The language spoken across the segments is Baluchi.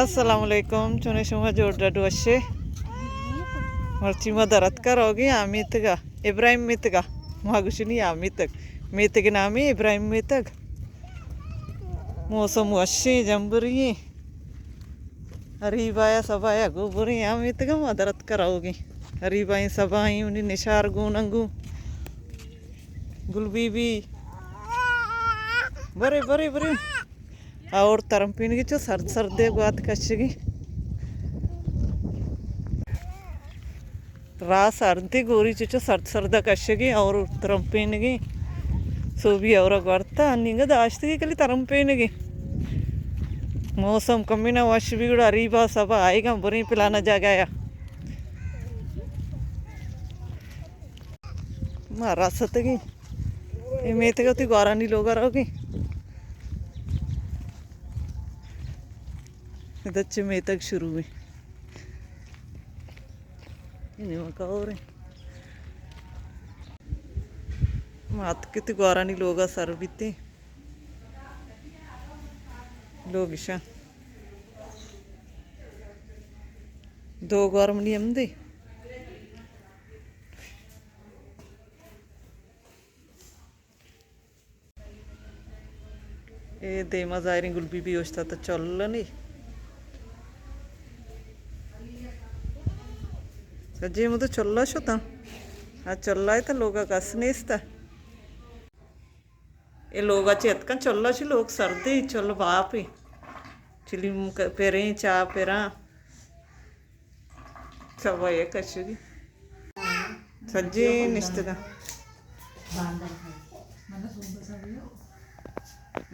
السلام علیکم، چونے شما؟ جوڑ ڈڈ وشے؟ مرچی ما درتکا روگی آ میتگا، ابراہیم میتگا۔ ما گوشنی آ میتگ، میتگ نامی ابراہیم میتگ۔ موسم وشیں، جمبری ایں۔ اریبایا سبایا گو بریں آ میتگا، ما درتکا روگی۔ اریبائیں سبائیں، منی نشار گون انگو۔ گل بی بی۔ برے، برے، برے۔ اور ترمپینگی چو سرد سردے گوات کشگی۔ راہ سردی گوری چو، چو سرد سردہ کشگی اور ترمپینگی۔ سوبی اور گورتا، انیگا داشتگی کلی ترمپینگی۔ موسم کمی نہ وش بی گڑا اریبا سبا آئیگا بریں پلانا جاگایا۔ ما رستگیں۔ اے میتگ ءَ وتی گوارانی لوگ ءَ روگیں۔ ادا چہ میتگ شروع ایں۔ اے نیمگ ءَ اور ایں۔ ما اتکیں وتی گوارانی لوگ ءَ سر بیتیں۔ لوگ ایشاں۔ دو گوار منی ہمدے۔ اے دیما ظاہریں گل بی بی اوشتاتہ چلنی۔ سجیں مدو چلا شتاں۔ آ چلا ءَ تاں لوگا کس نیست۔ اے لوگا چہ اتکاں چلا، چہ لوگ سردیں، چل باپیں۔ چلیم ک-، پریں، چاہ پراں۔ سبا یک کشگی۔ سجیں نشتگاں۔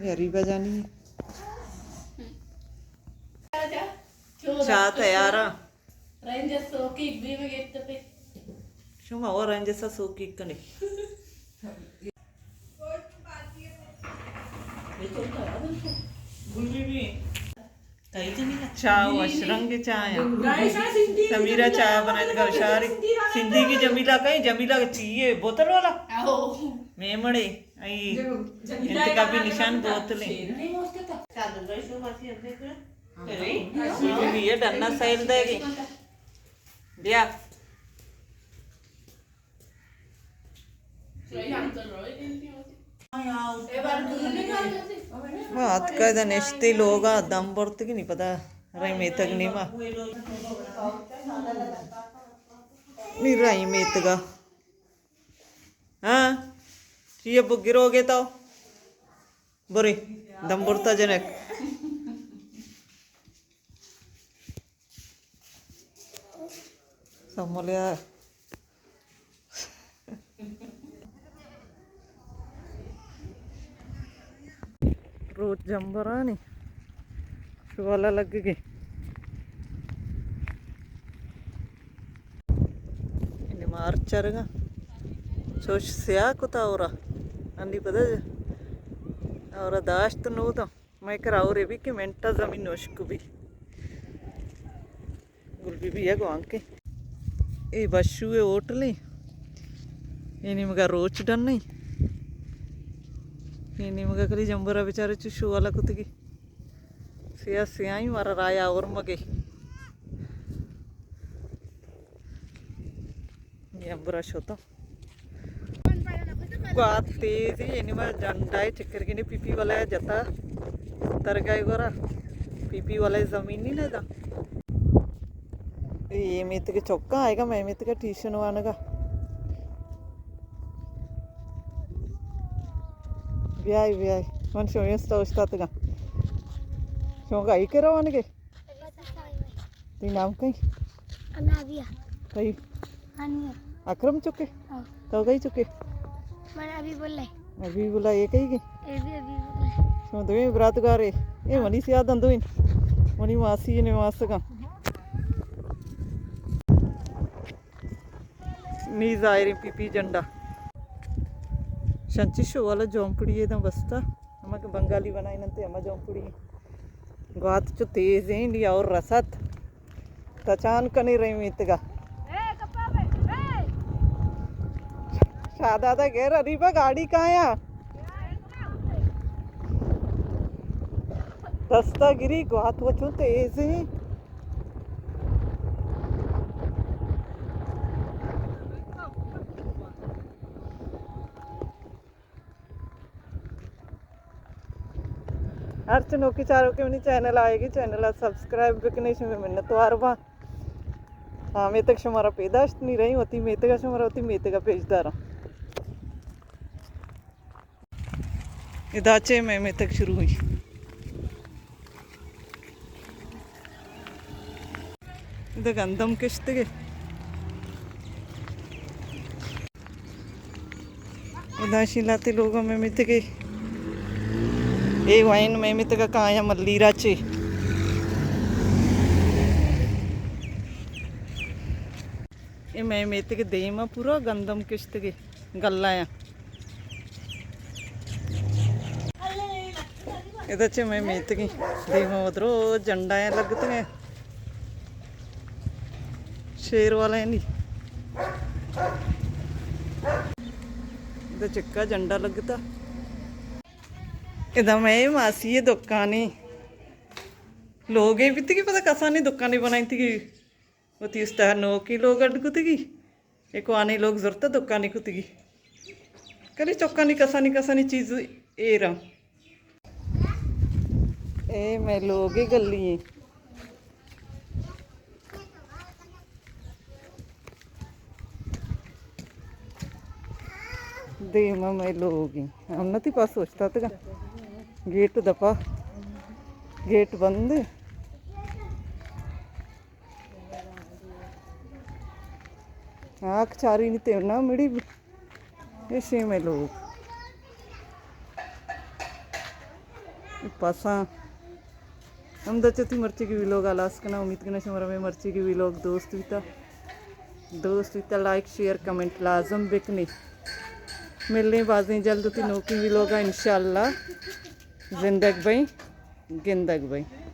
اے اریبہ جانی۔ چاہ تیار ایں۔ شما او رنج سا سوکی کنے۔ چاہ وش رنگ چاہ ایں۔ سمیرا چاہ بنائینگا، ہوشاری۔ سندھی کی جمیلہ کہیں، جمیلہ چیئے بوتل والا؟ میمڑے، ای انتخابی نشان بوتلیں۔ یہ ڈنا سیل دے گی۔ بیا۔ ما اتکا ادا نشتی لوگا دم برتگی نی پدا رئی میتگ نیما۔ نی رئی میتگا۔ ہاں؟ چیئے بگروگے تو؟ برے، دم برتا جنک۔ سمولیا۔ روچ جمبرانی شوالا لگگی۔ انی مارچ چرگا چوش سیاہ کتا اورا۔ انی پدا اورا داشت نودم۔ مئے کرا ہورے بی کہ منٹا زمین ہشک بی۔ گل بی بی ءَ گوانکیں۔ اے بشو ءِ ہوٹلے۔ اے نیمگا روچ ڈن ایں۔ اے نیمگا کلی جمبرا بیچارے چو شوالا کتگی۔ سیاہ سیاہیں مارا رایا اور مگے۔ جمبرا شتاں۔ گوات تیز ایں، یعنی ما جنڈا ءَ چکر گنے پی پی والا جتا ترگا ءِ گورا۔ پی پی والا زمین نی نہ دا۔ اے میتگ چکا آئیگا، مئے میتگ ٹیوشن وانگا۔ بیائے، بیائے۔ من شویستا اوشتاتگا۔ شوگا ای کرا وانگے؟ تئی نام کئی؟ انابیہ۔ تئی؟ انور۔ اکرم چکے؟ ہاں۔ تو کئی چکے؟ من حبیب اللہ۔ حبیب اللہ، اے کئی گے؟ اے بی حبیب اللہ۔ شما دوئیں برات گارے۔ اے منی سیاداں دوئیں۔ منی ماسی نے ماسگاں۔ نی ظاہریں پی پی جنڈا۔ شنچش والا جونپڑی اے داں بستا۔ ہما کہ بنگالی بنائیننتے ہما جونپڑی۔ گوات چو تیز ایں، نی اور رست۔ تچان کنی رئی میتگا۔ شادادا گیر اریبا گاڑی کایا۔ دستا گری گوات و چون تیزیں۔ ہرچ نوکی چاروکے منی چینل آئیگی، چینل ءَ سبسکرائب بکنے، شمے منتوار باں۔ ہاں، میتگ شمارا پیداشت نی رہی، وتی میتگ ءَ شمارا وتی میتگ ءَ پیش داراں۔ ادا چہ مئے میتگ شروع ہوئی۔ ادا گندم کشتگے۔ ادا شیلاتے لوگ مئے میتگے۔ اے وائن مئے میتگ کایاں ملیرا چے۔ اے مئے میتگ دیما پورا گندم کشتگے۔ گلایاں۔ ادا چہ مئے میتگیں دیما ودرو جنڈایاں لگتگیں۔ شیر والا نی۔ ادا چکا جنڈا لگتا۔ ادا مئے ماسی دکانی لوگے بیتگی، پدا کسانی دکانی بنائیتگی۔ وتی استار نوکی لوگ اڈ کتگی۔ اے کوانی لوگ زرتہ دکانی کتگی۔ کلی چکانی کسانی کسانی چیز ایرا۔ اے مئے لوگے گلی ایں۔ دیما مئے لوگ ایں۔ ہم نتی پاس اوشتاتگا۔ گیٹ دپا۔ گیٹ بند۔ آک چاری نی تیونا مڑی۔ ایشی مئے لوگ۔ پساں۔ ہمدا چہ وتی مرچیگی ویلوگ ہلاس کناں۔ امید کناں شمارا مئے مرچیگی ویلوگ دوست بیتا۔ دوست بیتا لائک، شیئر، کمنٹ لازم بکنے۔ ملیں بازیں جلد وتی نوکیں ویلوگا انشاءاللہ۔ زندگ بئیں، گندگ بئیں۔